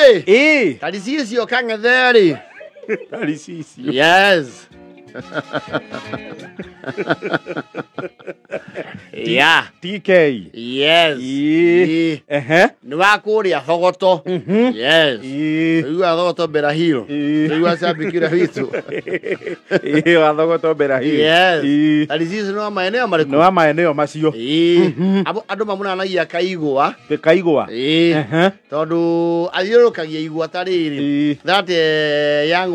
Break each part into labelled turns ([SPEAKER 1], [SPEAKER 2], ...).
[SPEAKER 1] Rĩ
[SPEAKER 2] Ĩĩ.
[SPEAKER 1] Taricicio Kang'ethe rĩ.
[SPEAKER 2] Taricicio.
[SPEAKER 1] Yes, yeah.
[SPEAKER 2] TK.
[SPEAKER 1] Yes.
[SPEAKER 2] Ĩĩ.
[SPEAKER 1] Ĩĩ.
[SPEAKER 2] Ehe.
[SPEAKER 1] Nĩ wa kũrĩa Thogoto. Yes.
[SPEAKER 2] Ĩĩ.
[SPEAKER 1] Igua Thogoto Berahiro.
[SPEAKER 2] Ĩĩ.
[SPEAKER 1] Igua cambikira witũ.
[SPEAKER 2] Ĩĩ, wa Thogoto Berahiro.
[SPEAKER 1] Yes.
[SPEAKER 2] Ĩĩ.
[SPEAKER 1] Taricicio nĩ wa maeneo marĩkũ?
[SPEAKER 2] Nĩ wa maeneo macio.
[SPEAKER 1] Ĩĩ. Andũ mamunanagia kaigwa.
[SPEAKER 2] Kaigwa.
[SPEAKER 1] Ĩĩ.
[SPEAKER 2] Ehe.
[SPEAKER 1] Tondũ athiũrũrũkagia igwa ta rĩrĩ.
[SPEAKER 2] Ĩĩ.
[SPEAKER 1] That young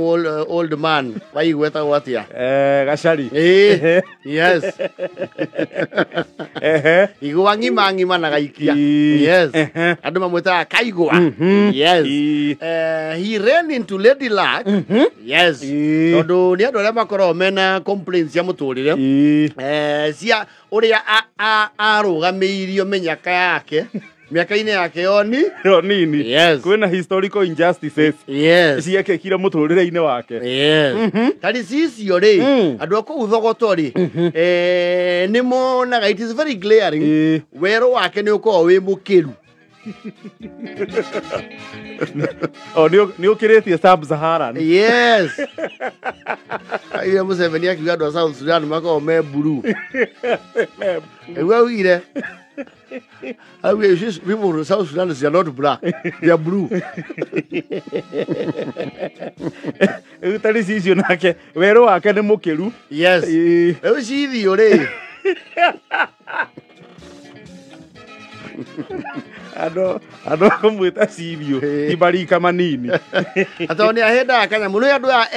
[SPEAKER 1] old man wa igwa etagwo atĩa?
[SPEAKER 2] Gacari.
[SPEAKER 1] Ĩĩ.
[SPEAKER 2] Ehe.
[SPEAKER 1] Yes.
[SPEAKER 2] Ehe.
[SPEAKER 1] Igwa ng'ima ng'ima na gaikia.
[SPEAKER 2] Ĩĩ.
[SPEAKER 1] Yes.
[SPEAKER 2] Ehe.
[SPEAKER 1] Andũ mamwĩtaga kaigwa. Yes.
[SPEAKER 2] Ĩĩ.
[SPEAKER 1] He ran into Lady Luck. Yes.
[SPEAKER 2] Ĩĩ.
[SPEAKER 1] Tondũ nĩ andũ arĩa makoragwo mena complaints cia mũtũrĩre.
[SPEAKER 2] Ĩĩ.
[SPEAKER 1] Cia ũrĩa arũgamĩirio mĩnyaka yake mĩaka-inĩ yake yoni.
[SPEAKER 2] Ĩyo nini.
[SPEAKER 1] Yes.
[SPEAKER 2] Kwĩna historical injustices
[SPEAKER 1] Yes.
[SPEAKER 2] ciekĩkire mũtũrĩre-inĩ wake.
[SPEAKER 1] Yes. Taricicio rĩ, andũ a kũu Thogoto rĩ, nĩ monaga it is very glaring
[SPEAKER 2] Ĩĩ.
[SPEAKER 1] werũ wake nĩ ũkoragwo wĩ mũkĩru.
[SPEAKER 2] O nĩ ũkĩrĩtie sub-Saharan.
[SPEAKER 1] Yes. Augire Museveni akiuga andũ a South Sudan makoragwo me blue. Nĩguo augire. Augire, "You see, people from South Sudan, they are not black, they are blue."
[SPEAKER 2] Rĩu Taricicio nake werũ wake nĩ mũkĩru.
[SPEAKER 1] Yes.
[SPEAKER 2] Ĩĩ.
[SPEAKER 1] Rĩu cithio rĩ,
[SPEAKER 2] Andũ a kũmwĩta Cithio ti marika manini.
[SPEAKER 1] Atondũ nĩ ahĩndaga kanyamũ nĩ andũ aya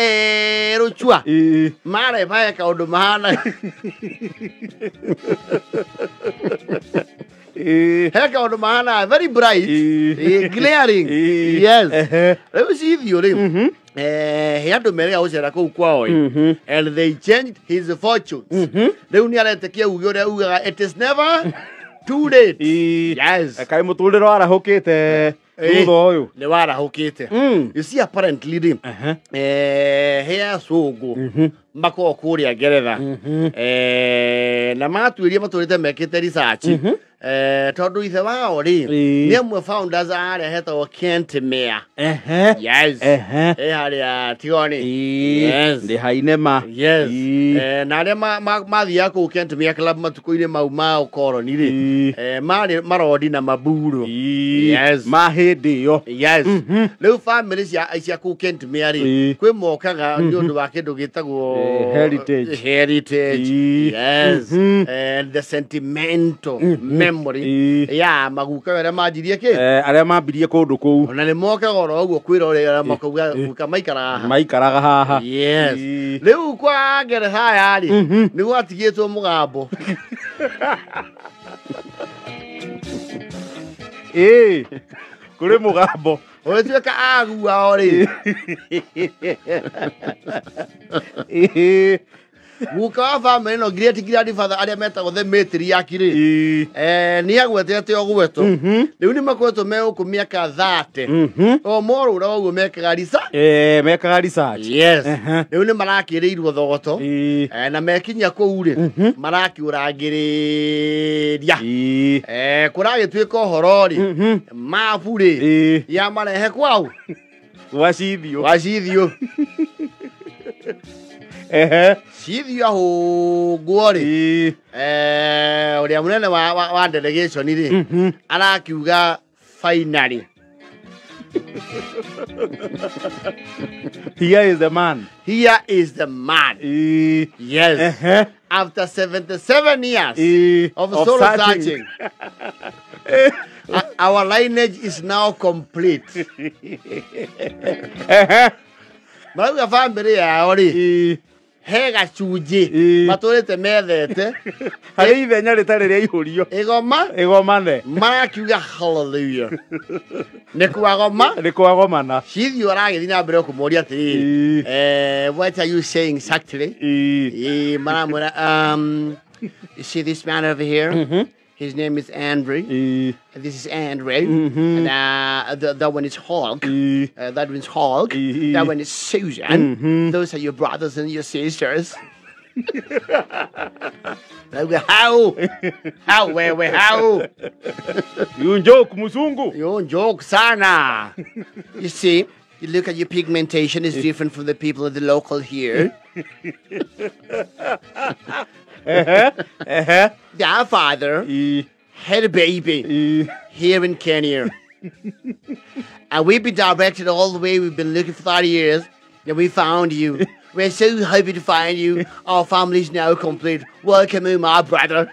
[SPEAKER 1] erũ cua.
[SPEAKER 2] Ĩĩ.
[SPEAKER 1] Mareba he kaũndũ mahana.
[SPEAKER 2] Ĩĩ.
[SPEAKER 1] He kaũndũ mahana very bright.
[SPEAKER 2] Ĩĩ.
[SPEAKER 1] Ĩĩ, glaring.
[SPEAKER 2] Ĩĩ.
[SPEAKER 1] Yes.
[SPEAKER 2] Ehe.
[SPEAKER 1] Rĩu cithio rĩ, he andũ merega gũcera kũu kwao ĩ. And they changed his fortunes. Rĩu nĩ aretĩkia uge ũrĩa ugaga it is never too late.
[SPEAKER 2] Ĩĩ.
[SPEAKER 1] Yes.
[SPEAKER 2] Kaĩ mũtũrĩre warahũkĩte
[SPEAKER 1] Ĩĩ.
[SPEAKER 2] thutha ũyũ.
[SPEAKER 1] Nĩ warahũkĩte. You see, apparently rĩ,
[SPEAKER 2] Ehe.
[SPEAKER 1] he acũngũ makoragwo kũrĩa Ngeretha. Na matuĩria matũrĩte mekĩte research, tondũ ithe wao rĩ,
[SPEAKER 2] Ĩĩ.
[SPEAKER 1] nĩ amwe founders a arĩa hetagwo Kentmere.
[SPEAKER 2] Ehe.
[SPEAKER 1] Yes.
[SPEAKER 2] Ehe.
[SPEAKER 1] Ĩ harĩa Tigoni.
[SPEAKER 2] Ĩĩ.
[SPEAKER 1] Yes.
[SPEAKER 2] Ndĩ hainema.
[SPEAKER 1] Yes.
[SPEAKER 2] Ĩĩ.
[SPEAKER 1] Na arĩa mathiaga kũu Kentmere Club matukũ-inĩ mau ma ũkoroni rĩ,
[SPEAKER 2] Ĩĩ.
[SPEAKER 1] marĩ marondi na maburo.
[SPEAKER 2] Ĩĩ.
[SPEAKER 1] Yes.
[SPEAKER 2] Ma hĩndĩ ĩyo.
[SPEAKER 1] Yes. Rĩu family cia kũu Kentmere rĩ,
[SPEAKER 2] Ĩĩ.
[SPEAKER 1] kwĩ mokaga nĩ ũndũ wa kĩndũ gĩtagwo
[SPEAKER 2] Heritage.
[SPEAKER 1] Heritage.
[SPEAKER 2] Ĩĩ.
[SPEAKER 1] Yes. And the sentimental memory
[SPEAKER 2] Ĩĩ.
[SPEAKER 1] ya maguka arĩa manjirie kĩ.
[SPEAKER 2] Arĩa mambirie kũndũ kũu.
[SPEAKER 1] Ona nĩ mokaga oro ũguo kwĩrorera makauga guka maikaraga haha.
[SPEAKER 2] Maikaraga haha.
[SPEAKER 1] Yes.
[SPEAKER 2] Ĩĩ.
[SPEAKER 1] Rĩu kwa Ngeretha aya rĩ, nĩ gwatigĩtwo mũgambo.
[SPEAKER 2] Ĩĩ. Kũrĩ mũgambo.
[SPEAKER 1] Ũgĩtuĩka aguao rĩ,
[SPEAKER 2] Ĩĩ.
[SPEAKER 1] guka wa family no great grandfather arĩa metagwo the matriarch rĩ,
[SPEAKER 2] Ĩĩ.
[SPEAKER 1] nĩ agwetete ũgwetwo. Rĩu nĩ makoretwo me gũkũ mĩaka 30 o morũra ũguo mekaga risa.
[SPEAKER 2] Mekaga research.
[SPEAKER 1] Yes.
[SPEAKER 2] Ehe.
[SPEAKER 1] Rĩu nĩ marakĩrĩirwo Thogoto.
[SPEAKER 2] Ĩĩ.
[SPEAKER 1] Na mekinya kũu rĩ, marakĩũrangĩrĩria.
[SPEAKER 2] Ĩĩ.
[SPEAKER 1] Kũragĩtuĩka ũhoro rĩ, mabu rĩ,
[SPEAKER 2] Ĩĩ.
[SPEAKER 1] ya marehe kwao.
[SPEAKER 2] Gwa Cithio.
[SPEAKER 1] Gwa Cithio.
[SPEAKER 2] Ehe.
[SPEAKER 1] Cithio ahũngwo rĩ,
[SPEAKER 2] Ĩĩ.
[SPEAKER 1] ũrĩa mũnene wa delegation rĩ, arakiuga finally.
[SPEAKER 2] Here is the man.
[SPEAKER 1] Here is the man.
[SPEAKER 2] Ĩĩ.
[SPEAKER 1] Yes.
[SPEAKER 2] Ehe.
[SPEAKER 1] After 77 years
[SPEAKER 2] Ĩĩ.
[SPEAKER 1] of
[SPEAKER 2] Of
[SPEAKER 1] soul
[SPEAKER 2] searching.
[SPEAKER 1] searching, our lineage is now complete.
[SPEAKER 2] Ehe.
[SPEAKER 1] Marauga family yao rĩ,
[SPEAKER 2] Ĩĩ.
[SPEAKER 1] he gacunjĩ
[SPEAKER 2] Ĩĩ.
[SPEAKER 1] matũrĩte methete.
[SPEAKER 2] Harĩ ithenya rĩtarĩ rĩaihũrio.
[SPEAKER 1] Ĩgoma.
[SPEAKER 2] Ĩgomane.
[SPEAKER 1] Marakiuga hallelujah nĩ kwagoma.
[SPEAKER 2] Nĩ kwagomana.
[SPEAKER 1] Cithio aragĩthiĩ na mbere kũmoria atĩrĩrĩ,
[SPEAKER 2] Ĩĩ.
[SPEAKER 1] What are you saying exactly?
[SPEAKER 2] Ĩĩ.
[SPEAKER 1] Ĩĩ, maramwĩra, you see this man over here? His name is Andre.
[SPEAKER 2] Ĩĩ.
[SPEAKER 1] This is Andre. And that one is Hulk.
[SPEAKER 2] Ĩĩ.
[SPEAKER 1] That one's Hulk.
[SPEAKER 2] Ĩĩ.
[SPEAKER 1] That one is Susan. Those are your brothers and your sisters. Rauga how? How wewe how?
[SPEAKER 2] You joke muzungu.
[SPEAKER 1] You joke sana. You see, you look at your pigmentation is different from the people of the local here. Their father had a baby here in Kenya. And we've been directed all the way. We've been looking for 30 years. And we found you. We're so happy to find you. Our family's now complete. Welcome home, my brother.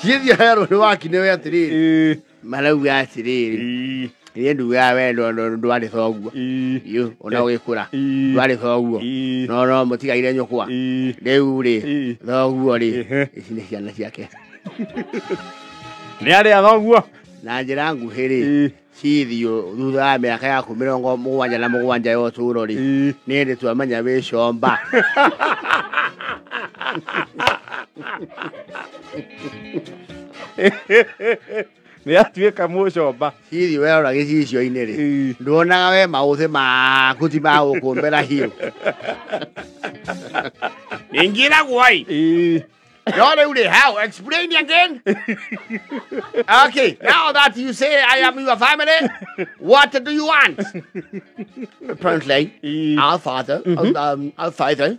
[SPEAKER 1] Cithio herwo nĩ wakinewe atĩrĩrĩ. Marauga atĩrĩrĩ. Niĩ ndugaga we ndwarĩ thoguo. Yu, ona ũgĩkũra. Ndwarĩ thoguo. No no mũtigaire nyũkwa. Rĩu rĩ, thoguo rĩ, ici nĩ ciana ciake.
[SPEAKER 2] Nĩ arĩa thoguo.
[SPEAKER 1] Na njĩra nguhĩ rĩ, Cithio thutha wa mĩaka yaku 77 ya ũtũũro rĩ, nĩ hĩndĩ twamenya wĩ comba.
[SPEAKER 2] Nĩ atuĩka mũcomba.
[SPEAKER 1] Cithio werora gĩcicio-inĩ rĩ, nduonaga we maũthĩ maku ti ma gũkũmbĩra hiũ. Ningĩragwo ĩ. No, how? Explain again. Okay, now that you say I am your family, what do you want? Apparently, our father, our father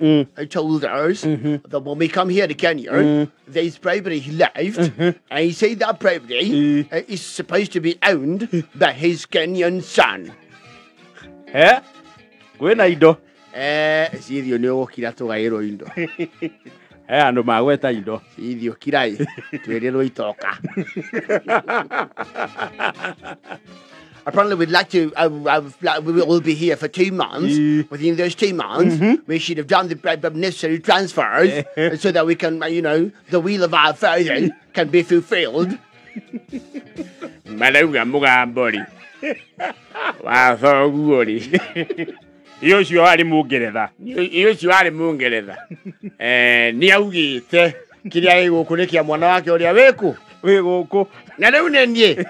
[SPEAKER 1] told us that when we come here to Kenya, there's property he left, and he said that property is supposed to be owned by his Kenyan son.
[SPEAKER 2] Eh? Kwĩna indo.
[SPEAKER 1] Cithio nĩ ũgũkira tũgaĩrwo indo.
[SPEAKER 2] Andũ magweta indo.
[SPEAKER 1] Cithio kirai twĩrĩrwo itoka. Apparently we'd like to, we will be here for 2 months. Within those 2 months, we should have done the necessary transfers so that we can, you know, the will of our father can be fulfilled.
[SPEAKER 2] Marauga mũgambo rĩ. Wa thoguo rĩ. Iyo ũcio warĩ Mũngeretha.
[SPEAKER 1] Iyo ũcio warĩ Mũngeretha. Nĩ augĩte kĩrĩa gĩ gũkũ nĩ kĩa mwana wake ũrĩa wĩkũ?
[SPEAKER 2] Wĩ gũkũ.
[SPEAKER 1] Na rĩu nĩ niĩ.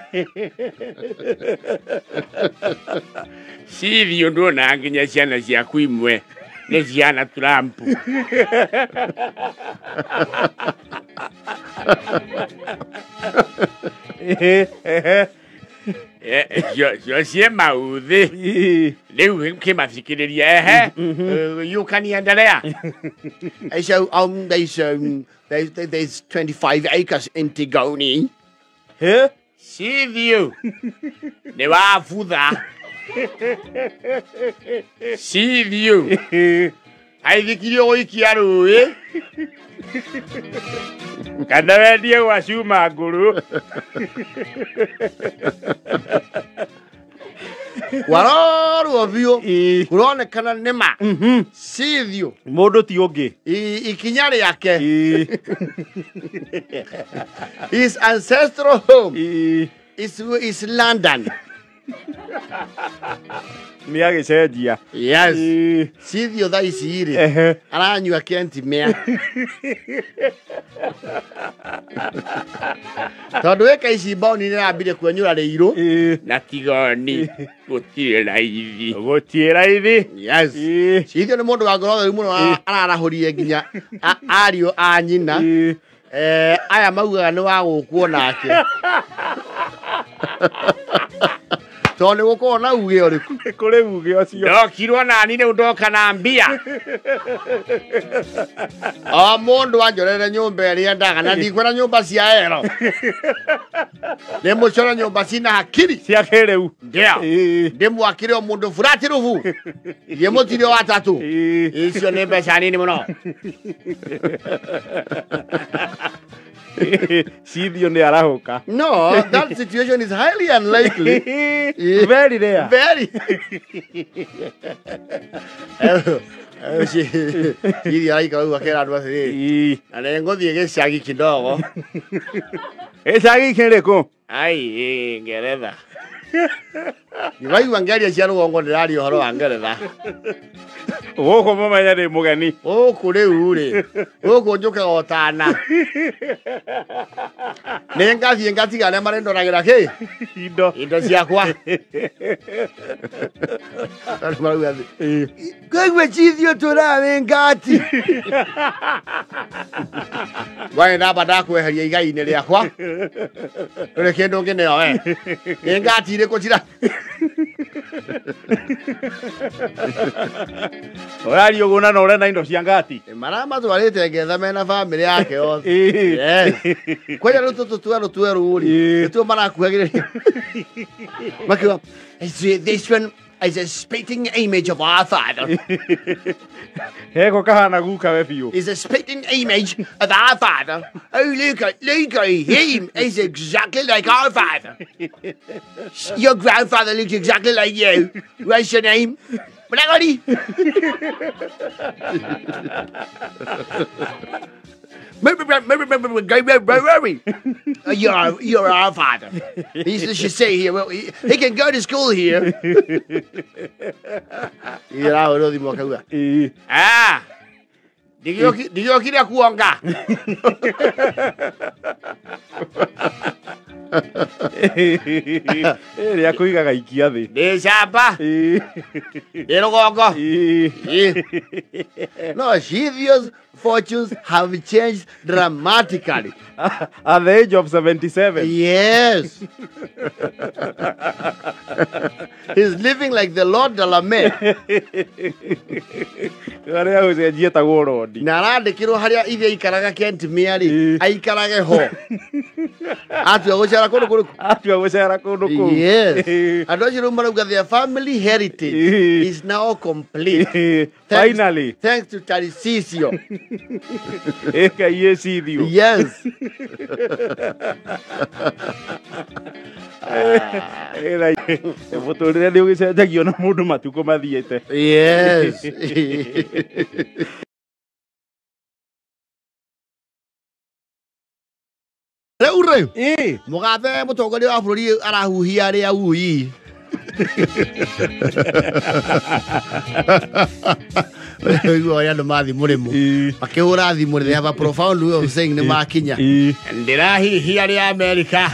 [SPEAKER 2] Cithio nduonaga nginya ciana ciaku imwe nĩ ciana Trump. Cio ciĩ maũthĩ. Rĩu kĩmathikĩrĩria ehe.
[SPEAKER 1] You can endelea. So there's 25 acres in Tigoni.
[SPEAKER 2] He?
[SPEAKER 1] Cithio. Nĩ wabutha. Cithio. Aithikirio gũikia rũĩ.
[SPEAKER 2] Kana wendie gwa cuma ngũrũ.
[SPEAKER 1] Warorwo biũ. Kũronekana nĩ ma. Cithio.
[SPEAKER 2] Mũndũ ti ũngĩ.
[SPEAKER 1] Ikinya rĩake. His ancestral home is London.
[SPEAKER 2] Nĩ agĩcenjia.
[SPEAKER 1] Yes. Cithio thaa ici rĩ, aranyua Kentimea. Tondũ wĩka ici mbaũni nĩ arambire kwenyũra rĩirũ.
[SPEAKER 2] Na Tigoni gũtirĩ raithi. Gũtirĩ raithi.
[SPEAKER 1] Yes. Cithio nĩ mũndũ wa ngoro theru mũno, ararahũrire nginya ariũ a nyina. Aya maugaga nĩ wa gũkwo nake. Tondũ nĩ gũkorwo na uge ũrĩkũ?
[SPEAKER 2] Nĩ kũrĩ uge ũcio.
[SPEAKER 1] Ndokirwo nani rĩu ndoka na mbia. O mũndũ anjorere nyũmba ĩrĩa endaga na ndikwenda nyũmba cia ero. Nĩ mũcore nyũmba cina hakiri.
[SPEAKER 2] Cia kĩrĩu.
[SPEAKER 1] Ndio. Ndĩmwakĩre o mũndũ burati rubu. Ithuĩ mũtirĩ o atatũ. Icio nĩ mbeca nini mũno.
[SPEAKER 2] Cithio nĩ arahũka.
[SPEAKER 1] No, that situation is highly unlikely.
[SPEAKER 2] Very rare.
[SPEAKER 1] Very. Cithio araikara ũguo akera andũ atĩrĩrĩ, na nĩ ngũthiĩ gĩcagi kidogo.
[SPEAKER 2] Gĩcagi kĩrĩkũ?
[SPEAKER 1] Ai, Ngeretha. Waigua ngĩaria cia rũgongo ndĩraria ũhoro wa Ngeretha.
[SPEAKER 2] Gũkũ mũmenya ndĩ mũgeni.
[SPEAKER 1] Gũkũ rĩu rĩ, gũkũ njũkaga o tana. Nĩ ngathiĩ ngatiga arĩa marĩndoragĩra kĩ?
[SPEAKER 2] Indo.
[SPEAKER 1] Indo ciakwa. Andũ marauga atĩ, "Kũigua cithio tũrawe ngati." Waĩ namba ndakweheria igai-inĩ rĩakwa. Ndũrĩ kĩndũ ũngĩneo we. Nĩ ngati irĩkũ cira?
[SPEAKER 2] Ũraria ũguo na ũrenda indo cia ngati.
[SPEAKER 1] Maramatwarĩte Ngeretha mena bamĩrĩ yake yothe. Yes. Kwanja rĩu tũtũ twerũ twerũ rĩ, nĩtuo marakuhagĩrĩria. Makiuga, "This one is a spitting image of our father."
[SPEAKER 2] Heko kahana guka we biũ.
[SPEAKER 1] Is a spitting image of our father. Oh, look at him. He's exactly like our father. Your grandfather looks exactly like you. What's your name? Mlagori. You're our father. He should say here. Well, he can go to school here. Ah, ndigĩokire kuonga.
[SPEAKER 2] Ĩrĩa kũigaga ikia thĩ.
[SPEAKER 1] Ndĩ camba. Ndĩ rũgongo. No, Shithio's fortunes have changed dramatically.
[SPEAKER 2] At the age of 77.
[SPEAKER 1] Yes. He's living like the Lord Delamain.
[SPEAKER 2] Arĩa gũcenjia tagwo rondi.
[SPEAKER 1] Na arandĩkĩrwo harĩa ithe aikaraga Kent Mĩarĩ, aikarage ho. Atua gũcera kũndũ kũrĩkũ?
[SPEAKER 2] Atua gũcera kũndũ kũu.
[SPEAKER 1] Yes. Andũ acio rĩu marauga their family heritage is now complete.
[SPEAKER 2] Finally.
[SPEAKER 1] Thanks to Tarisisio.
[SPEAKER 2] Ĩka Cithio.
[SPEAKER 1] Yes.
[SPEAKER 2] Mũtũrĩre nĩ ũgĩcenjagio na mũndũ matukũ mathiĩte.
[SPEAKER 1] Yes. Rĩu rĩ, mũgathe mũtongoria wa bũrũri arahuhia arĩa ui. Ũiguo ũrĩa andũ mathiĩ mũrĩmo makĩhũra thimũ, they have a profound way of saying nĩ makinya. Ndĩrahihia rĩa Amerika.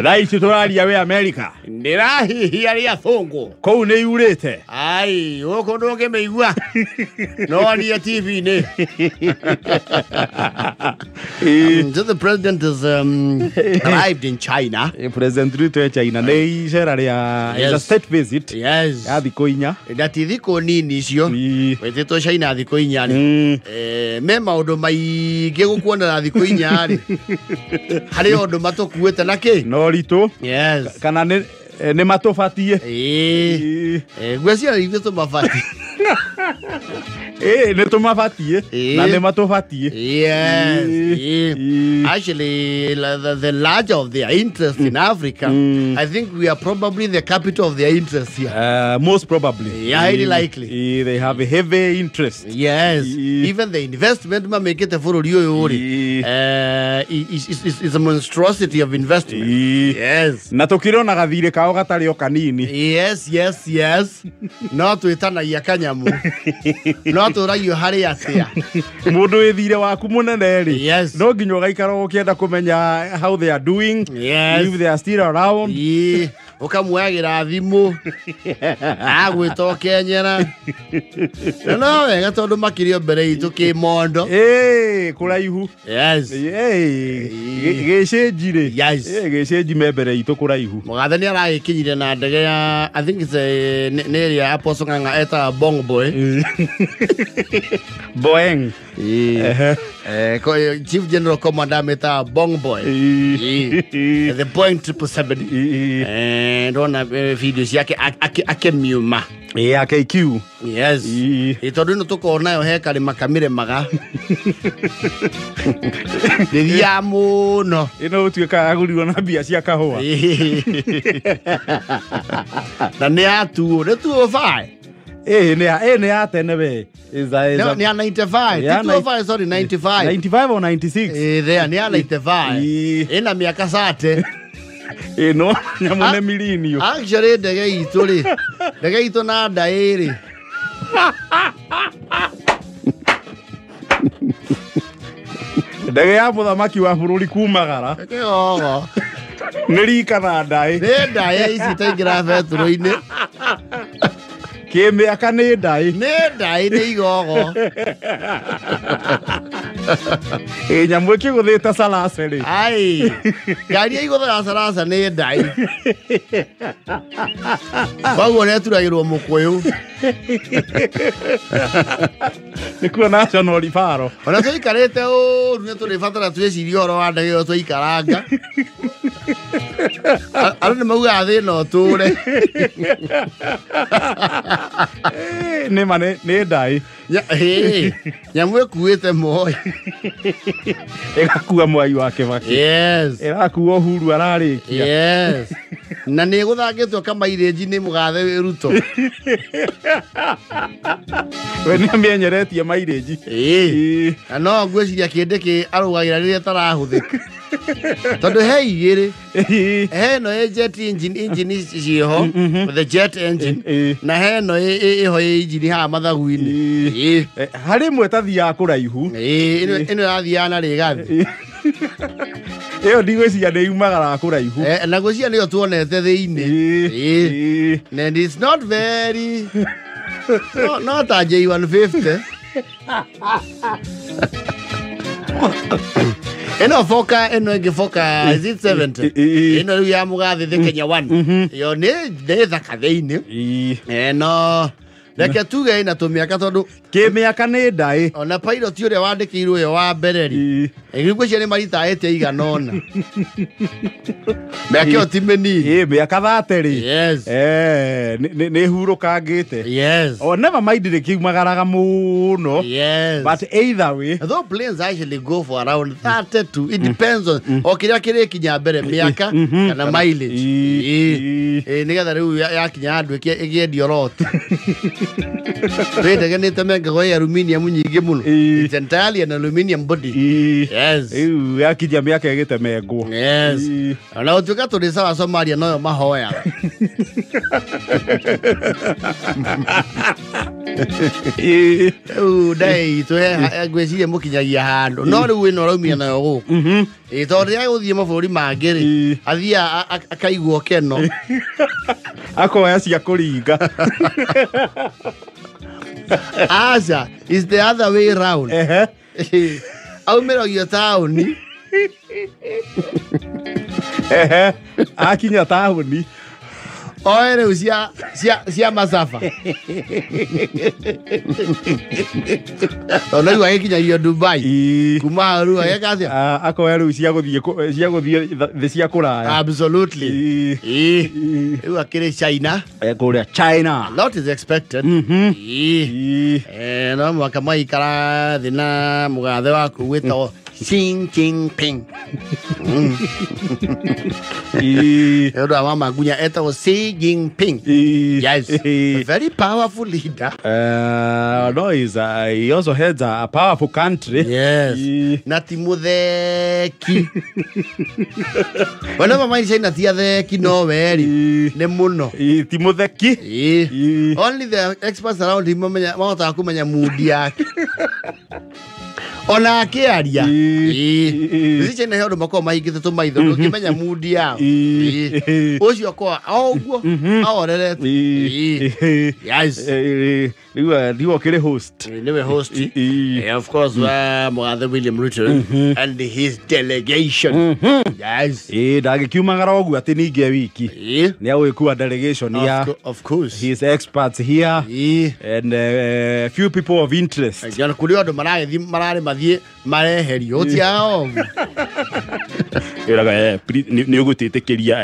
[SPEAKER 2] Thaa ici tũraria wĩ Amerika.
[SPEAKER 1] Ndĩrahihia rĩa thũngũ.
[SPEAKER 2] Kũu nĩ yurĩte.
[SPEAKER 1] Ai, gũkũ ndũngĩmĩigua. No niĩ TV-inĩ. So the president has arrived in China.
[SPEAKER 2] President Ruto e China nĩ icera rĩa, it's a state visit.
[SPEAKER 1] Yes.
[SPEAKER 2] Ya thikũ inya.
[SPEAKER 1] Na ti thikũ nini icio. Wĩtĩtwo China thikũ inya rĩ. Me maũndũ maingĩ gũkuonera thikũ inya rĩ. Harĩ ũndũ matũkuĩte na kĩ?
[SPEAKER 2] No ritũ.
[SPEAKER 1] Yes.
[SPEAKER 2] Kana nĩ matũbatiĩ.
[SPEAKER 1] Ngwĩciria ithuĩ tũmabatiĩ.
[SPEAKER 2] Nĩ tũmabatiĩ. Na nĩ matũbatiĩ.
[SPEAKER 1] Yes. Actually, the larger of their interest in Africa, I think we are probably the capital of their interest here.
[SPEAKER 2] Most probably.
[SPEAKER 1] Yeah, highly likely.
[SPEAKER 2] They have a heavy interest.
[SPEAKER 1] Yes. Even the investment mamekete bũrũri ũyũ rĩ, is a monstrosity of investment. Yes.
[SPEAKER 2] Na tũkĩrona gathirĩ kao gatarĩ o kanini.
[SPEAKER 1] Yes, yes, yes. No twĩtanagia kanyamu. No tũragio harĩ atĩa.
[SPEAKER 2] Mũndũ wĩ thirĩ waku mũnene rĩ,
[SPEAKER 1] Yes.
[SPEAKER 2] no nginya ũgaikara ũkĩenda kũmenya how they are doing.
[SPEAKER 1] Yes.
[SPEAKER 2] If they are still around.
[SPEAKER 1] Ũkamuoyagĩra thimũ. Agwĩta ũkenyera. Na no wega tondũ makĩrĩ o mbere itũ kĩmondo.
[SPEAKER 2] Kũraihu.
[SPEAKER 1] Yes.
[SPEAKER 2] Gĩcĩnji rĩ.
[SPEAKER 1] Yes.
[SPEAKER 2] Gĩcĩnji me mbere itũ kũraihu.
[SPEAKER 1] Mũgathe nĩ aragĩkinyire na ndege ya, I think it's a, nĩ ĩrĩa Apostle Ng'ang'a etaga Bong Boy.
[SPEAKER 2] Boeing.
[SPEAKER 1] Chief General Commander ametaga Bong Boy. The Boeing 777. Ndona video ciake akĩmiuma.
[SPEAKER 2] AKQ.
[SPEAKER 1] Yes. Tondũ ĩno tũkoragwo nayo he karĩma kamĩremaga. Ndĩthiaga mũno.
[SPEAKER 2] Ĩno ũtuĩkaga agũrirwo na mbia cia kahũa.
[SPEAKER 1] Na nĩ ya 2, nĩ 205.
[SPEAKER 2] Nĩ ya tene we.
[SPEAKER 1] Nĩ ya 95. Ti 205, sorry, 95.
[SPEAKER 2] 95 or 96.
[SPEAKER 1] There, nĩ ya 95. Ĩna mĩaka sate.
[SPEAKER 2] Ĩno nyamũ nĩ mirinio.
[SPEAKER 1] Actually ndege itũ rĩ, ndege itũ na nda ĩrĩ.
[SPEAKER 2] Ndege ya mũthamaki wa bũrũri kumagara.
[SPEAKER 1] Kĩgogo.
[SPEAKER 2] Nĩ rika na ndaĩ.
[SPEAKER 1] Nĩ ndaĩ ici itaingĩra betũrũ-inĩ.
[SPEAKER 2] Kĩmĩaka nĩ ndaĩ.
[SPEAKER 1] Nĩ ndaĩ nĩ igogo.
[SPEAKER 2] Ĩ nyamũ ĩkĩgũthĩte caraca rĩ.
[SPEAKER 1] Ai. Ngari ĩgũthaga caraca nĩ ndaĩ. Koguo nĩturagĩrwo mũkũyũ.
[SPEAKER 2] Nĩkuo national referral.
[SPEAKER 1] Ona tũikarĩte ũru nĩ tũrĩbatara twĩcirie ũhoro wa ndege ĩyo twaikaranga. Andũ nĩ maugaga thĩna ũtũre.
[SPEAKER 2] Nĩ ma nĩ ndaĩ.
[SPEAKER 1] Nyamũ ĩkuĩte Moi.
[SPEAKER 2] Ĩgakua Mwai wa Kĩbakĩ.
[SPEAKER 1] Yes.
[SPEAKER 2] Ĩrakua Uhuru ararĩkia.
[SPEAKER 1] Yes. Na nĩ ĩgũthangĩtwo kamairĩnji nĩ mũgathe Ruto.
[SPEAKER 2] We nĩ amĩenyeretie mairĩnji.
[SPEAKER 1] Ĩĩ. Na no ngwĩciria kĩndĩ kĩ arũgagĩra rĩrĩa ĩtarahũthĩka. Tondũ he igĩrĩ. He ĩno ĩ jet engine, engine ciĩho, the jet engine. Na he ĩno ĩho ĩ engine haha mathagu-inĩ. Ĩĩ.
[SPEAKER 2] Harĩ ĩmwe ĩtathiaga kũraihu.
[SPEAKER 1] Ĩĩ, ĩno ĩrathiaga na rĩgathi.
[SPEAKER 2] Ĩyo ndigwĩciria nĩ yumagaraga kũraihu.
[SPEAKER 1] Na ngwĩciria nĩyo tuonete thĩinĩ. Ĩĩ. And it's not very no, not a J150. Ĩno Fokker, ĩno ĩngĩ Fokker, is it 70? Ĩno rĩu ya mũgathĩ the Kenya one. Ĩyo nĩ thaka thĩinĩ. No reke tuge ĩna tũmĩaka tondũ
[SPEAKER 2] kĩmĩaka nĩ ndaĩ.
[SPEAKER 1] Ona pilot ũrĩa wandĩkĩirwo ũyũ wa mbere rĩ, ngwĩciria nĩ maritaĩte igana ũna. Mĩaka ĩyo ti mĩnini.
[SPEAKER 2] Ĩ mĩaka 30 rĩ.
[SPEAKER 1] Yes.
[SPEAKER 2] Nĩ hurũkangĩte.
[SPEAKER 1] Yes.
[SPEAKER 2] O never mind rĩ kiumagaraga mũno.
[SPEAKER 1] Yes.
[SPEAKER 2] But either way,
[SPEAKER 1] though planes actually go for around 32, it depends on o kĩrĩa kĩrĩkinya mbere mĩaka kana mileage. Ĩ nĩgetha rĩu yakinya handũ ĩkĩendio lot. Rĩ ndege nĩ ĩtemengagwo ĩ aluminium nyingĩ mũno. It's entirely an aluminium body. Yes.
[SPEAKER 2] Rĩu yakinya mĩaka ĩgĩtemengwo.
[SPEAKER 1] Yes. Ona gũtuĩka tũrĩ sawa Somalia noyo mahoyaga. Rĩu ndaĩ itũ ngwĩciria mũkinyagia handũ. No rĩu ĩno ũraumia nayo gũkũ. Ĩ tondũ rĩrĩa gũthiĩ mabũrũri mangĩ rĩ, athiaga akaigua keno.
[SPEAKER 2] Akoya cia kũringa.
[SPEAKER 1] Aca, is the other way round. Aumĩragio taũni.
[SPEAKER 2] Akinya taũni.
[SPEAKER 1] Oe rĩu cia masafa. Tondũ rĩu agĩkinyagio Dubai. Kuma hau rĩu agĩka atĩa?
[SPEAKER 2] Akoya rĩu cia gũthiĩ thĩ cia kũraya.
[SPEAKER 1] Absolutely. Rĩu akĩrĩ China.
[SPEAKER 2] Kũrĩa China.
[SPEAKER 1] A lot is expected. No mũhaka maikara thĩ na mũgathe waku wĩtagwo Xi Jinping. Nĩ ũndũ wa mama Ngunya etagwo Xi Jinping. Yes. A very powerful leader.
[SPEAKER 2] No, he also heads a powerful country.
[SPEAKER 1] Yes. Na ti mũtheki. Wena mama China ti atheki no weri. Nĩ mũno.
[SPEAKER 2] Ti mũtheki.
[SPEAKER 1] Only the experts around him mahotaga kũmenya mood yake. Ona akĩaria. Ici China he ũndũ makoragwo mahingĩte tũmaitho ndũngĩmenya mood yao. Ũcio akoragwo o ũguo ahorerete. Yes.
[SPEAKER 2] Rĩu okĩrĩ host.
[SPEAKER 1] Nĩwe host. Of course, mũgathe William Ruto and his delegation. Yes.
[SPEAKER 2] Ndagĩkiumagara ũguo atĩ ningĩ e wiki. Nĩ agũgĩkua delegation ya
[SPEAKER 1] of course
[SPEAKER 2] his experts here and few people of interest.
[SPEAKER 1] Kũrĩ andũ maragĩthiĩ mararĩ mathiĩ mareherio ũtiaga ũguo.
[SPEAKER 2] Ĩraga nĩ ũgũtĩtĩkĩria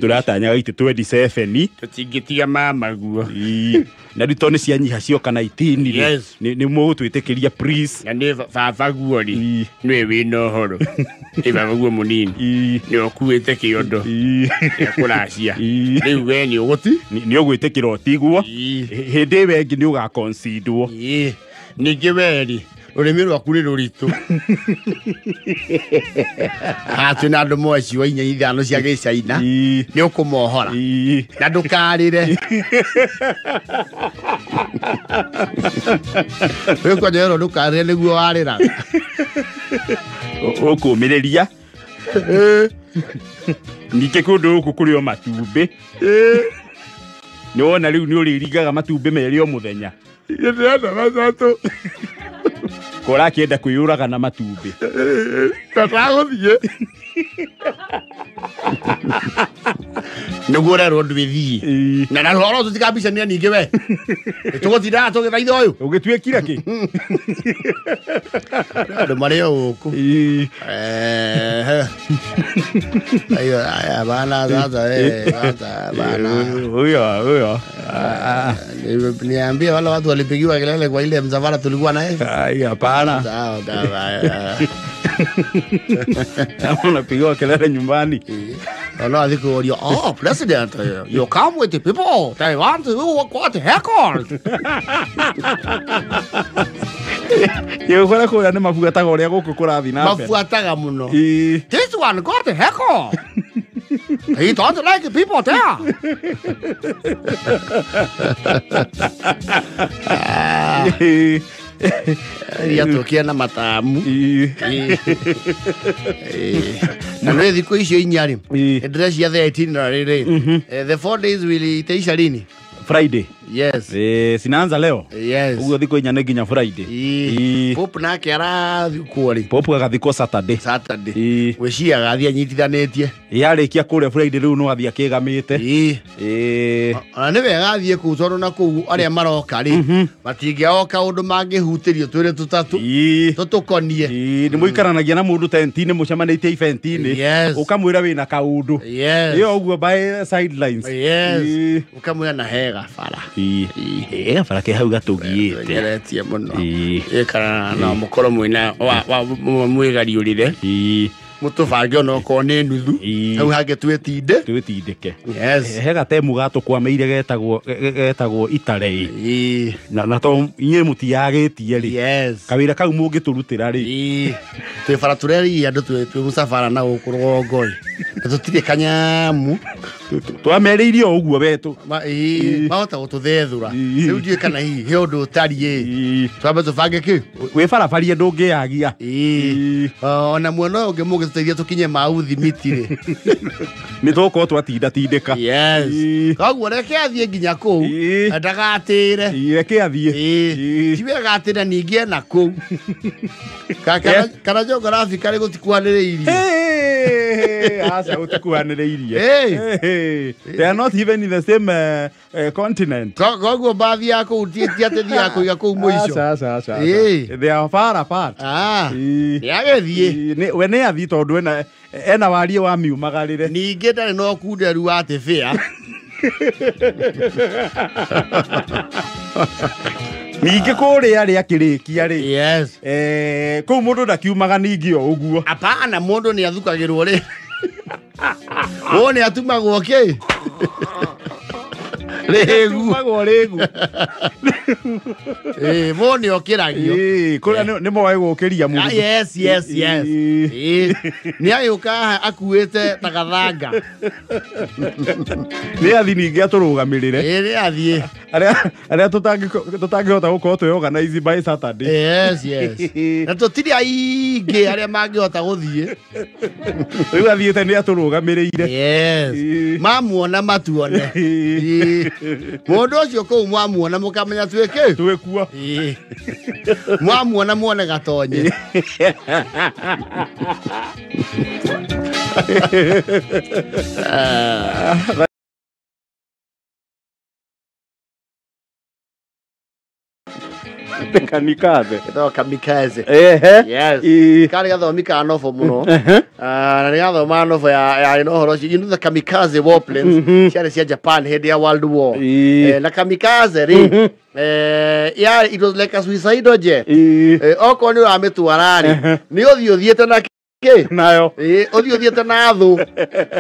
[SPEAKER 2] tũratanyaga itĩ 27
[SPEAKER 3] tũtingĩtiga mama guo.
[SPEAKER 2] Na rĩu tondũ nĩ cianyiha cioka 19 rĩ, nĩ mũgũtwĩtĩkĩria please.
[SPEAKER 3] Na nĩ baba guo rĩ, nĩwe wĩna ũhoro. Nĩ baba guo mũnini. Nĩ ũkuĩte kĩondo gĩa kũracia. Rĩu we nĩ ũgũti?
[SPEAKER 2] Nĩ ũgwĩtĩkĩra ũtiguo. Hĩndĩ ĩyo ĩngĩ nĩ ũgaconsiderwo.
[SPEAKER 3] Ningĩ we rĩ,
[SPEAKER 1] Rũrĩmĩ rwaku nĩ rũritũ. Haha twĩna andũ moe ciugo inya ithano cia gĩcaina nĩ ũkũmohora na ndũkarĩre. Rĩu kwanja werwo ndũkarĩre nĩguo warĩraga.
[SPEAKER 2] Ũkũmĩrĩria. Ningĩ kũndũ gũkũ kũrĩ o matumbĩ. Nĩ wona rĩu nĩ ũrĩringaga matumbĩ merĩ o mũthenya.
[SPEAKER 1] Ndĩrenda matatũ.
[SPEAKER 2] Ko ũrakĩenda kwĩyũraga na matumbĩ.
[SPEAKER 1] Tatagũthiĩ. Nĩguo ũrerwo ndwĩthiĩ. Na rũhoro tũtikambicania ningĩ we. Tũgũtindaga tũgĩthaitha ũyũ.
[SPEAKER 2] Ũgĩtuĩkire kĩ?
[SPEAKER 1] Andũ marĩ o gũkũ. Aya bana sasa sasa bana.
[SPEAKER 2] Huyo huyo.
[SPEAKER 1] Niambie wale watu walipigiwa kelele kwa ile msafara tulikuwa naye.
[SPEAKER 2] Ai hapana.
[SPEAKER 1] Sawa sawa.
[SPEAKER 2] Kama unapigiwa kelele nyumbani.
[SPEAKER 1] Wala athiko oh president you come with the people they want to got haircut.
[SPEAKER 2] Yo kora kora nĩ mabuataga ũrĩa gũkũ kũrathiĩ na mbere.
[SPEAKER 1] Mabuataga mũno. This one got a haircut. He don't like the people there. Iria tũkia na matamu. Na nĩ thikũ icio inya rĩ, ndĩrecia the itinerary rĩ. The 4 days will itaisha lini?
[SPEAKER 2] Friday.
[SPEAKER 1] Yes.
[SPEAKER 2] Sinaanza leo.
[SPEAKER 1] Yes.
[SPEAKER 2] Uguo thikũ inya nĩ nginya Friday.
[SPEAKER 1] Pope nake arathikwo rĩ?
[SPEAKER 2] Pope agathikwo Saturday.
[SPEAKER 1] Saturday. Gwĩciria agathiĩ anyitithanĩtie.
[SPEAKER 2] Yarĩkia kũrĩa Friday rĩu no athiĩ akĩgamĩte.
[SPEAKER 1] Ona nĩ wega athiĩ kũu tondũ na kũu arĩa maroka rĩ matingĩoka ũndũ mangĩhutĩrio twĩrĩ tũtatũ tũtũkonie.
[SPEAKER 2] Nĩ mũikaranagia na mũndũ tent-inĩ mũcemanĩtie event-inĩ. Ũkamwĩra wĩna kaũndũ. Ĩyo ũguo by sidelines.
[SPEAKER 1] Yes. Ũkamwĩra na hega bara.
[SPEAKER 2] Bara ke hau gatũgiĩte.
[SPEAKER 1] Ngeretie mũno. Kana na mũkorwo mwĩna mwĩgariũrĩre. Mũtũbange ona okorwo nĩ nuthu. Hau hangĩ twĩtinde.
[SPEAKER 2] Twĩtindĩke.
[SPEAKER 1] Yes.
[SPEAKER 2] He gatemu gatũkwamĩire getagwo Itarei. Na to inyuĩ mũtiagĩtie rĩ.
[SPEAKER 1] Yes.
[SPEAKER 2] Kawĩra kau mũngĩtũrutĩra rĩ.
[SPEAKER 1] Twĩ bara tũreria andũ twĩ mũcabara na gũkũ rũgongo ĩ. Na tũtirĩ kanyamu.
[SPEAKER 2] Twamerĩirie o ũguo wetũ.
[SPEAKER 1] Mahota gũtũthethũra. Rĩu ndiũĩ kana hihi he ũndũ ũtariĩ. Twambe tũbange kĩ?
[SPEAKER 2] Wĩ barabarie ndũngĩagia.
[SPEAKER 1] Ona mwena ũyũ ũngĩ mũngĩtũteithia tũkinye mauthi miti rĩ.
[SPEAKER 2] Nĩ tũgũkorwo twatindatindĩka.
[SPEAKER 1] Yes. Koguo reke athiĩ nginya kũu. Ndagatĩre.
[SPEAKER 2] Reke athiĩ.
[SPEAKER 1] Ti wega atĩre ningĩ ena kũu. Kana geography karĩ gũtikuhanĩrĩirie.
[SPEAKER 2] Aca gũtikuhanĩrĩirie. They are not even in the same continent.
[SPEAKER 1] Koguo mbathi ya kũu ti atĩ thiaga kũiga kũu mũico.
[SPEAKER 2] Aca aca. They are far apart.
[SPEAKER 1] Nĩ agĩthiĩ.
[SPEAKER 2] We nĩ athiĩ tondũ ena warie wa miumagarĩre.
[SPEAKER 1] Ningĩ ndarĩ na ũkunderu wa atĩ bĩa.
[SPEAKER 2] Ningĩ kũrĩa rĩ akĩrĩkia rĩ.
[SPEAKER 1] Yes.
[SPEAKER 2] Kũu mũndũ ndakiumaga ningĩ o ũguo.
[SPEAKER 1] Hapana mũndũ nĩ athukagĩrwo rĩ. Ũũ nĩ atumagwo kĩ? Rĩgu.
[SPEAKER 2] Atumagwo rĩgu.
[SPEAKER 1] Mũndũ nĩ okĩragio.
[SPEAKER 2] Kũrĩa nĩ moĩ gũkĩria mũndũ.
[SPEAKER 1] Yes, yes, yes. Nĩ agĩũka haha akuĩte ta gathanga.
[SPEAKER 2] Nĩ athiĩ ningĩ atũrũgamĩrĩre.
[SPEAKER 1] Nĩ athiĩ.
[SPEAKER 2] Arĩa tũtangĩhota gũkorwo twĩ organize by Saturday.
[SPEAKER 1] Yes, yes. Na tũtirĩ aingĩ arĩa mangĩhota gũthiĩ.
[SPEAKER 2] Rĩu athiĩte nĩ atũrũgamĩrĩire.
[SPEAKER 1] Yes. Mamuona matuone. Mũndũ ũcio kũu mwamuona mũkamenya twĩ kĩ?
[SPEAKER 2] Twĩ kuo.
[SPEAKER 1] Mwamuona muone gatonye.
[SPEAKER 2] Kamikaze.
[SPEAKER 1] Ĩtagwo kamikaze.
[SPEAKER 2] Ehe.
[SPEAKER 1] Yes. Karĩ gathomi ka nobo mũno. Na nĩ gathoma nobo yarĩ na ũhoro ũcio. You know the kamikaze warplanes ciarĩ cia Japan hĩndĩ ya World War. Na kamikaze rĩ it was like a suicidal jet. Okorwo nĩ ũramĩtwara rĩ nĩ ũthiĩ ũthiĩte na Kĩ?
[SPEAKER 2] Nayo.
[SPEAKER 1] Ĩĩ, ũthiĩ ũthiĩte na thũ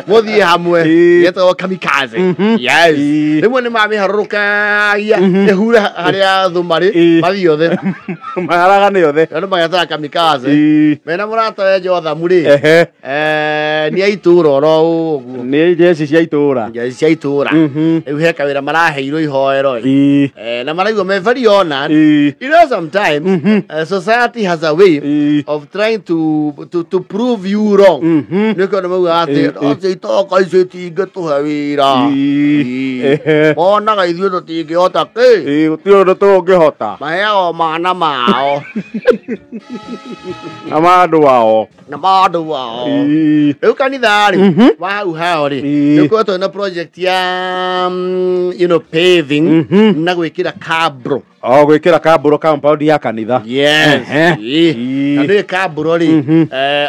[SPEAKER 1] mũthiĩ hamwe yetagwo kamikaze. Yes. Rĩmwe nĩ mamĩharũrũkagia ĩhure harĩa thũ marĩ mathiĩ othe.
[SPEAKER 2] Maharagane othe.
[SPEAKER 1] Andũ magetaga kamikaze. Mena mũrata we Jothamu rĩ, nĩ a itũũra oro ũguo.
[SPEAKER 2] Nĩ jeshi cia itũũra.
[SPEAKER 1] Jeshi cia itũũra. Rĩu he kawĩra maraheirwo ihoero ĩ. Na maraigua me very honored. You know, sometimes society has a way of trying to prove you wrong. Nĩ kĩo nĩ maugaga atĩ acio itoka icio itingĩtũhe wĩra. Monaga ithuĩ tũtingĩhota kĩ.
[SPEAKER 2] Gũtirĩ ũndũ tũngĩhota.
[SPEAKER 1] Maheagwo mana mao.
[SPEAKER 2] Na ma andũ ao.
[SPEAKER 1] Na ma andũ ao. Rĩu kanitha rĩ, wa hau hao rĩ, nĩ ũkoretwo na project ya you know, paving na gwĩkĩra kabro.
[SPEAKER 2] O gwĩkĩra kaburo compound ya kanitha.
[SPEAKER 1] Yes. Na nĩ kaburo rĩ,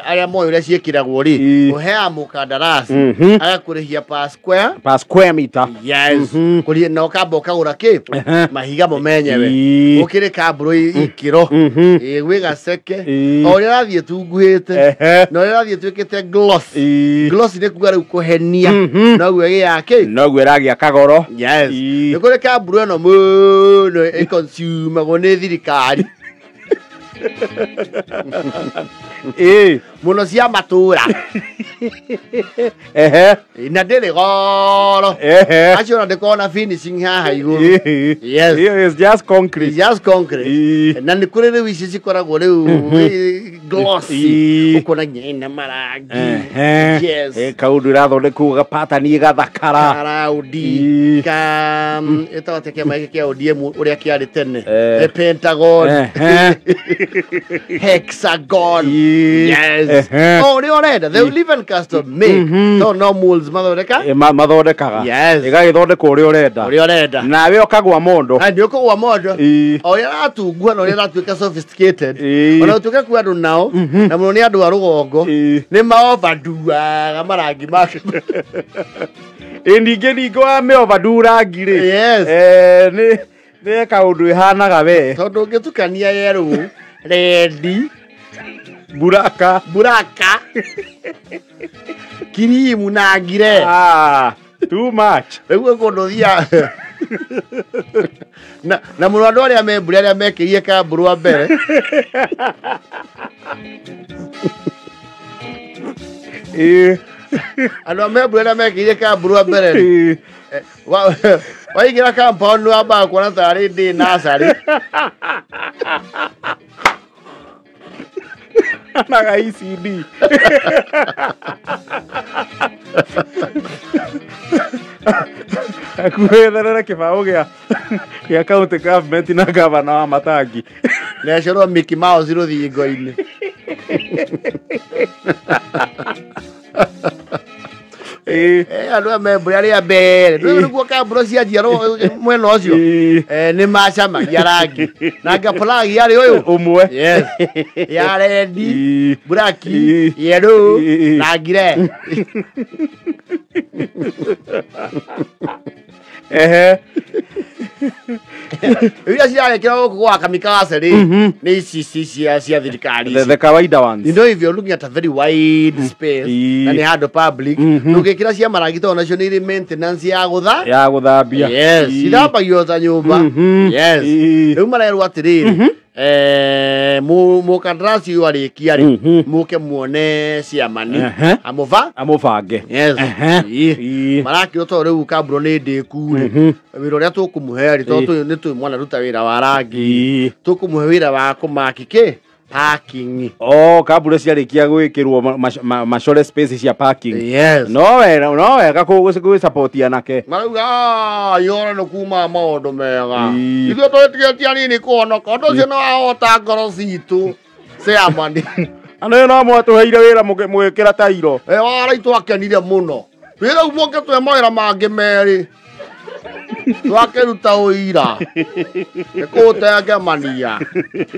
[SPEAKER 1] arĩa moĩ ũrĩa ciĩkĩragwo rĩ, ũheaga mũkandarasi agakũrĩhia per square.
[SPEAKER 2] Per square meter.
[SPEAKER 1] Yes. Kũrĩhia na ũkamba ũkagũra kĩ? Mahiga mo menyewe. Ũkĩrĩ kaburo ikĩro. Gwĩ gaceke. O ũrĩa ũrathiĩ tunguhĩte. Na ũrĩa ũrathiĩ twĩkĩte gloss. Gloss nĩ kuga rĩu kũhenia. Noguo ĩgĩaga kĩ?
[SPEAKER 2] Noguo ĩragĩa kagoro.
[SPEAKER 1] Yes. Nĩ kũrĩ kaburo ĩno mũno ĩconsumagwo nĩ thirikari. Mũno cia matũra. Na ndĩrĩ goro. Acio ona ndĩkoragwo na finishing haha igũrũ. Yes.
[SPEAKER 2] It's just concrete.
[SPEAKER 1] It's just concrete. Na nĩ kũrĩ rĩu ici cikoragwo rĩu glossy. Ũkona nginya ina marangi. Yes.
[SPEAKER 2] Kaũndũ ĩrathondekwo gapatani gathakara.
[SPEAKER 1] Karaudi. Ka ĩtagwo atĩa kĩama gĩkĩ kĩa ODM ũrĩa kĩarĩ tene. Pentagon. Hexagon. Yes. Oh, ũrĩa ũrenda. They will even custom make. No, no molds mathondeka?
[SPEAKER 2] Mathondekaga.
[SPEAKER 1] Yes.
[SPEAKER 2] Ĩgagĩthondekwo ũrĩa ũrenda.
[SPEAKER 1] Ũrĩa ũrenda.
[SPEAKER 2] Nawe ũkagwa mondo.
[SPEAKER 1] Na nĩ ũkũgwa mondo. O ũrĩa aratungua na ũrĩa aratuĩka sophisticated. Ona ũtuĩke kwĩ andũ nao, na mũno nĩ andũ a rũgongo, nĩ ma-overduaga marangi make.
[SPEAKER 2] Ningĩ ningĩ wa mĩ-overdo rangi rĩ.
[SPEAKER 1] Yes.
[SPEAKER 2] Nĩ kaũndũ ĩhanaga we.
[SPEAKER 1] Tondũ ũngĩtukania yellow, red,
[SPEAKER 2] buraka,
[SPEAKER 1] buraka, kirimu na ngire.
[SPEAKER 2] Too much.
[SPEAKER 1] Rĩu kũndũ ũthiaga. Na mũno andũ arĩa me mbura arĩa mekĩrire kamburu wa mbere. Andũ a me mbura arĩa mekĩrire kamburu wa mbere. Waingĩra compound wambaga kuona tarĩ ndĩ nursery.
[SPEAKER 2] Naga ECD. Akuetherera kĩbaũ gĩa county government na gavana wa Matangi.
[SPEAKER 1] Nĩacorwo Mickey Mouse rũthingo-inĩ. Andũ a membũre arĩa mbere. Rĩu nĩguo kamburo cianjiarwo mwena ũcio. Nĩ macamagia rangi. Na ngaplagi yarĩ ũyũ.
[SPEAKER 2] Ũmwe.
[SPEAKER 1] Yes. Ya rendi, buraki, yellow, na ngire. Iria ciarekera gũkũ gwa kamikaze rĩ, nĩ ici cia thirikari ici.
[SPEAKER 2] The kawaida ones.
[SPEAKER 1] You know, if you're looking at a very wide space, na nĩ handũ public, ndũngĩkĩra cia marangi tondũ nacio nĩ irĩ maintenance ya gũtha.
[SPEAKER 2] Ya gũthambia.
[SPEAKER 1] Yes, cithambagio ta nyũmba. Yes. Rĩu marerwo atĩrĩrĩ, mũkandarasi ũyũ arĩkia rĩ, mũke muone ciamani. Amũba?
[SPEAKER 2] Amũbange.
[SPEAKER 1] Yes. Marakĩrwo tondũ rĩu kamburo nĩ ndĩku rĩ, wĩra ũrĩa tũkũmũhe rĩ, tondũ nĩ tũĩ mwana ruta wĩra wa rangi, tũkũmũhe wĩra wa kũmaki kĩ? Parking.
[SPEAKER 2] Oh, kamburo ciarĩkia gwĩkĩrwo macore space cia parking.
[SPEAKER 1] Yes.
[SPEAKER 2] No wega gwĩ support anake.
[SPEAKER 1] Marauga, yora nĩ kuma maũndũ mega. Ithuĩ twĩtigĩtie anini kũhonoka, ũndũ ũcio nĩ wahota ngoro citũ. Chairman.
[SPEAKER 2] Andũ no mwatũheire wĩra mũgĩkĩra tairo.
[SPEAKER 1] Wara itwakenire mũno. Wĩra ũmwe ũngĩtũhe mawĩra mangĩ merĩ. Twakĩruta ũira. Nĩkũũtengemania.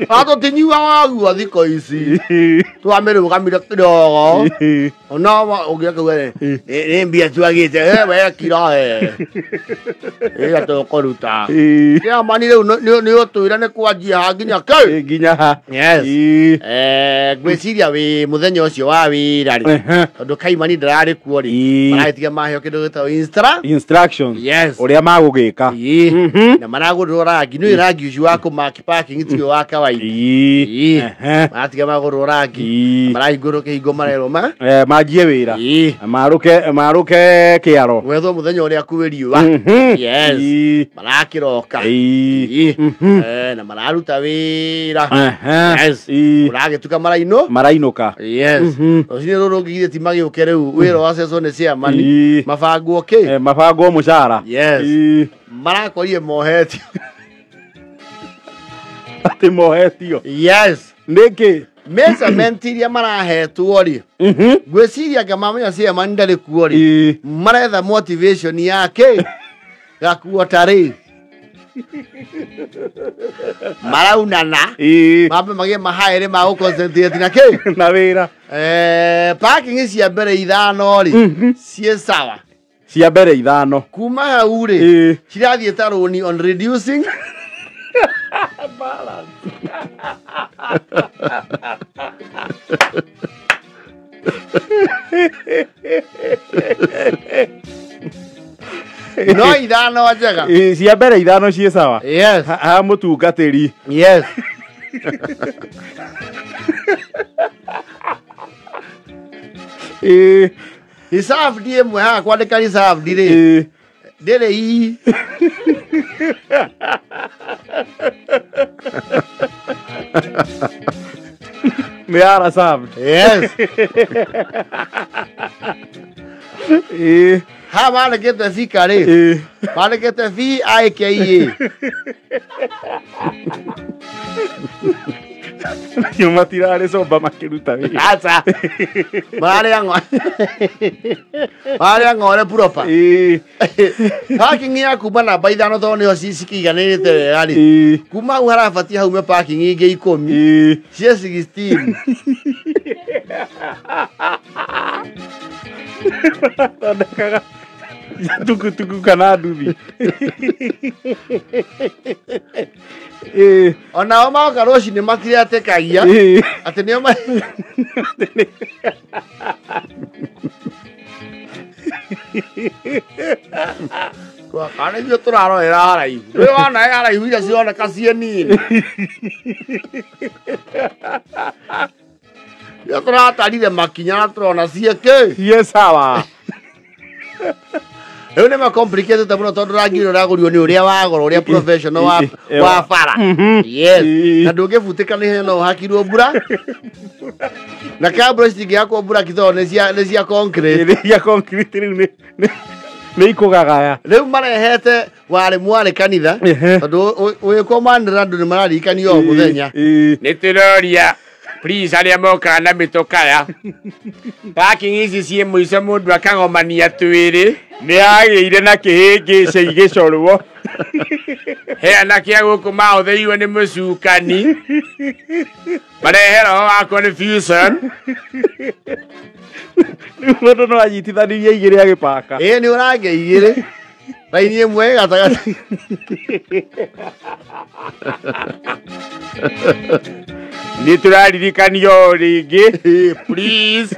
[SPEAKER 1] Na tũtinyuaga guo thikũ ici. Twamĩrũgamire kidogo. Ona ũngĩakauga nĩ mbia twagĩte, we kira we. Ĩra tũkũruta. Kĩamani rĩu nĩ ũtwĩre nĩ kwanjia ha nginya kĩ?
[SPEAKER 2] Nginya ha.
[SPEAKER 1] Yes. Ngwĩciria wĩ mũthenya ũcio wa wĩra rĩ. Tondũ Kaimani ndararĩ kuo rĩ. Maragĩtiga maheo kĩndũ gĩtagwo
[SPEAKER 2] instructions.
[SPEAKER 1] Yes.
[SPEAKER 2] Ũrĩa magũgĩka.
[SPEAKER 1] Na maragũrĩrwo rangi. Nĩ rangi ũcio wa kũmaki parking tiwe wa kawaida. Maratiga magũrĩrwo rangi. Marahingũrwo kĩhingo marerwo ma?
[SPEAKER 2] Manjie wĩra. Marũke kĩaro.
[SPEAKER 1] Gwethwo mũthenya ũrĩa kwĩ riũa. Yes. Marakĩroka. Na mararuta wĩra. Yes. Ũragĩtuka maraino?
[SPEAKER 2] Marainũka.
[SPEAKER 1] Yes. Rũcinĩ rũrũ rũngĩ ti magĩũke rĩu wĩra wa cecwo nĩ ciamani. Mabangwo kĩ?
[SPEAKER 2] Mabangwo mũcara.
[SPEAKER 1] Yes. Marakorire mohetio.
[SPEAKER 2] Atĩ mohetio.
[SPEAKER 1] Yes.
[SPEAKER 2] Nĩkĩ?
[SPEAKER 1] Measurement iria marahetwo rĩ. Ngwĩciria anga mamenya ciamani ndarĩ kuo rĩ. Maretha motivation yake. Gakuo tarĩ. Maraunana. Mambe magĩe mahaere ma gũconcentrate na kĩ?
[SPEAKER 2] Na wĩra.
[SPEAKER 1] Parking cia mbere ithano rĩ. Ciĩ sawa.
[SPEAKER 2] Cia mbere ithano.
[SPEAKER 1] Kuma hau rĩ. Cirathiĩ ta rũni on reducing
[SPEAKER 2] balance.
[SPEAKER 1] No ithano njega.
[SPEAKER 2] Cia mbere ithano ciĩ sawa.
[SPEAKER 1] Yes.
[SPEAKER 2] Ha mũtungatĩri.
[SPEAKER 1] Yes. Reserved ĩmwe haha kwandĩka reserved rĩ. Ndĩrĩ i.
[SPEAKER 2] Nĩ ya reserved.
[SPEAKER 1] Yes. Ha mandĩkĩte Vika rĩ. Mandĩkĩte V I K A.
[SPEAKER 2] Nacio matirarĩ comba makĩruta wĩra.
[SPEAKER 1] Aca. Mararĩa ng'ore proper. Parking ya kuma namba ithano tondũ nĩho cikĩiganĩrĩte wega rĩ. Kuma hau harabatie haume parking ingĩ 10. Ciĩ 16.
[SPEAKER 2] Thondekaga tukutuku kana nduthi.
[SPEAKER 1] Onao maoka rũcinĩ matiretĩkagia atĩ nĩo kana ithuĩ tũrarorera haraihu. Ndũrĩ wona haraihu iria cironeka ciĩ nini. Ithuĩ tũratarire makinya na tũrona ciĩ kĩ?
[SPEAKER 2] Ciĩ sawa.
[SPEAKER 1] Rĩu nĩ macomplicated mũno tondũ rangi ũrĩa ũragũrirwo nĩ ũrĩa wa goro, ũrĩa professional wa bara. Yes. Na ndũngĩbutĩka nĩ ihenya no ũhakirwo mbura. Na kambura citingĩhakwo mbura tondũ nĩ cia concrete.
[SPEAKER 2] Nĩ cia concrete rĩu nĩ ikũgagaya.
[SPEAKER 1] Rĩu marehete warĩ mwarĩ kanitha tondũ wĩkwo manĩra andũ nĩ mararirikanio o mũthenya.
[SPEAKER 3] Nĩ tũroria please arĩa mokaga na mĩtũkaya. Parking ici ciĩ mũico mũndũ akagomania twĩrĩ.
[SPEAKER 2] Nĩ agĩire na kĩhĩngĩca igĩcorwo.
[SPEAKER 3] He anake a gũkũ mahũthĩrirwo nĩ mũcukani. Marehe roho wa confusion.
[SPEAKER 2] Rĩu mũndũ no anyitithanirie igĩrĩ agĩpaka.
[SPEAKER 1] Ĩĩ nĩ ũrange igĩrĩ. Raini ĩmwe ĩ gatagatĩ.
[SPEAKER 2] Nĩ tũraririkanio rĩngĩ.
[SPEAKER 3] Please.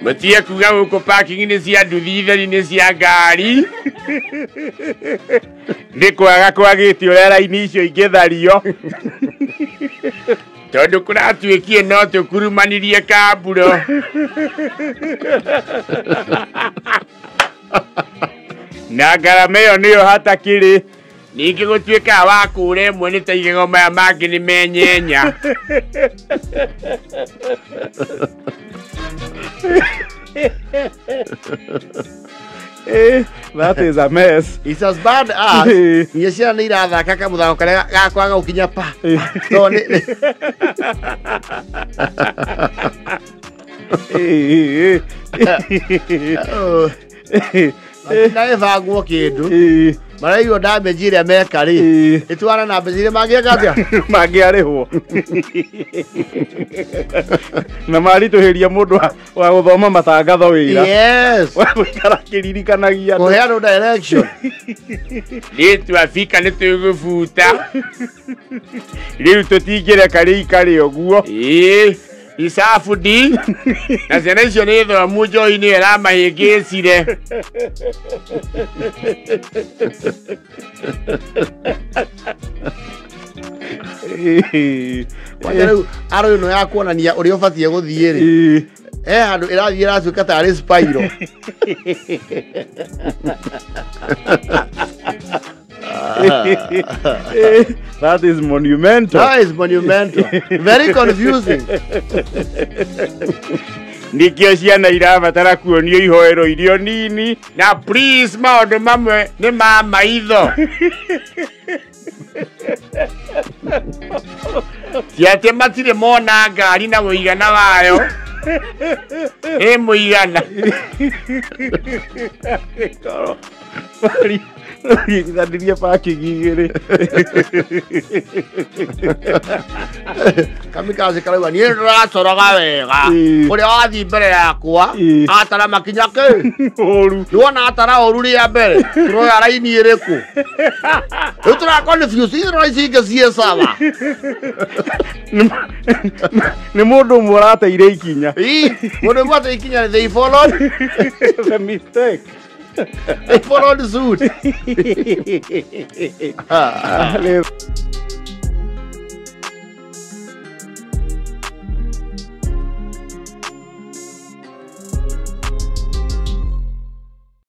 [SPEAKER 3] Mũtige kuga gũkũ parking nĩ cia nduthi theri nĩ cia ngari.
[SPEAKER 2] Nĩ kwaga kwagĩte ũrĩa raini icio ingĩthario.
[SPEAKER 3] Tondũ kũratuĩkire no tũkurumanirie kamburo.
[SPEAKER 2] Na ngarama ĩyo nĩyo hatakĩrĩ.
[SPEAKER 3] Ningĩ gũtuĩkaga wa kũũra ĩmwe nĩ ta igego maya mangĩ nĩ menyenya.
[SPEAKER 2] That is a mess.
[SPEAKER 1] It's as bad as nginya ciana nĩ irathaka kamũthako karĩa ga kwaga gũkinya pa. No nĩ Na ĩbangwo kĩndũ. Maraigua damage ĩrĩa meka rĩ. Ĩtwara na mbeca iria mangĩeka atĩa?
[SPEAKER 2] Mangĩarĩhwo. Na maritũhĩria mũndũ wa gũthoma matangatho wĩra.
[SPEAKER 1] Yes.
[SPEAKER 2] Wa gũikara akĩririkanagia andũ.
[SPEAKER 1] Kũhe andũ direction.
[SPEAKER 3] Nĩ twafika nĩ tũgũbuta.
[SPEAKER 2] Rĩu tũtingĩreka rĩikare ũguo.
[SPEAKER 3] Ĩĩ icabudi na ciana icio nĩ thomu njohi nĩyo ĩramahĩngĩcire.
[SPEAKER 1] Kwanja rĩu aro ĩno ya kuonania ũrĩa ũbatiĩ gũthiĩ rĩ. He handũ ĩrathiĩ ĩratuĩka tarĩ spiral.
[SPEAKER 2] That is monumental.
[SPEAKER 1] That is monumental. Very confusing.
[SPEAKER 2] Nikio ciana irabatara kuonio ihoero irio nini.
[SPEAKER 3] Na please maũndũ mamwe nĩ ma maitho. Ti atĩ matirĩ mona ngari na mũigana wayo. Ĩ mũigana.
[SPEAKER 2] Ringithanirie parking igĩrĩ.
[SPEAKER 1] Kamikaze karauga niĩ ndĩracoroga wega. Ũrĩa wathiĩ mbere yakwa atara makinya kĩ?
[SPEAKER 2] Ũru.
[SPEAKER 1] Nĩwona atara ũru rĩa mbere. Tũroya raini ĩrĩkũ? Rĩu tũra confuse ithuĩ ici ingĩ ciĩ sawa.
[SPEAKER 2] Nĩ mũndũ ũmwe ũrateire ikinya.
[SPEAKER 1] Ĩ, mũndũ ũmwe ateire ikinya they followed
[SPEAKER 2] the mistake.
[SPEAKER 1] They followed suit.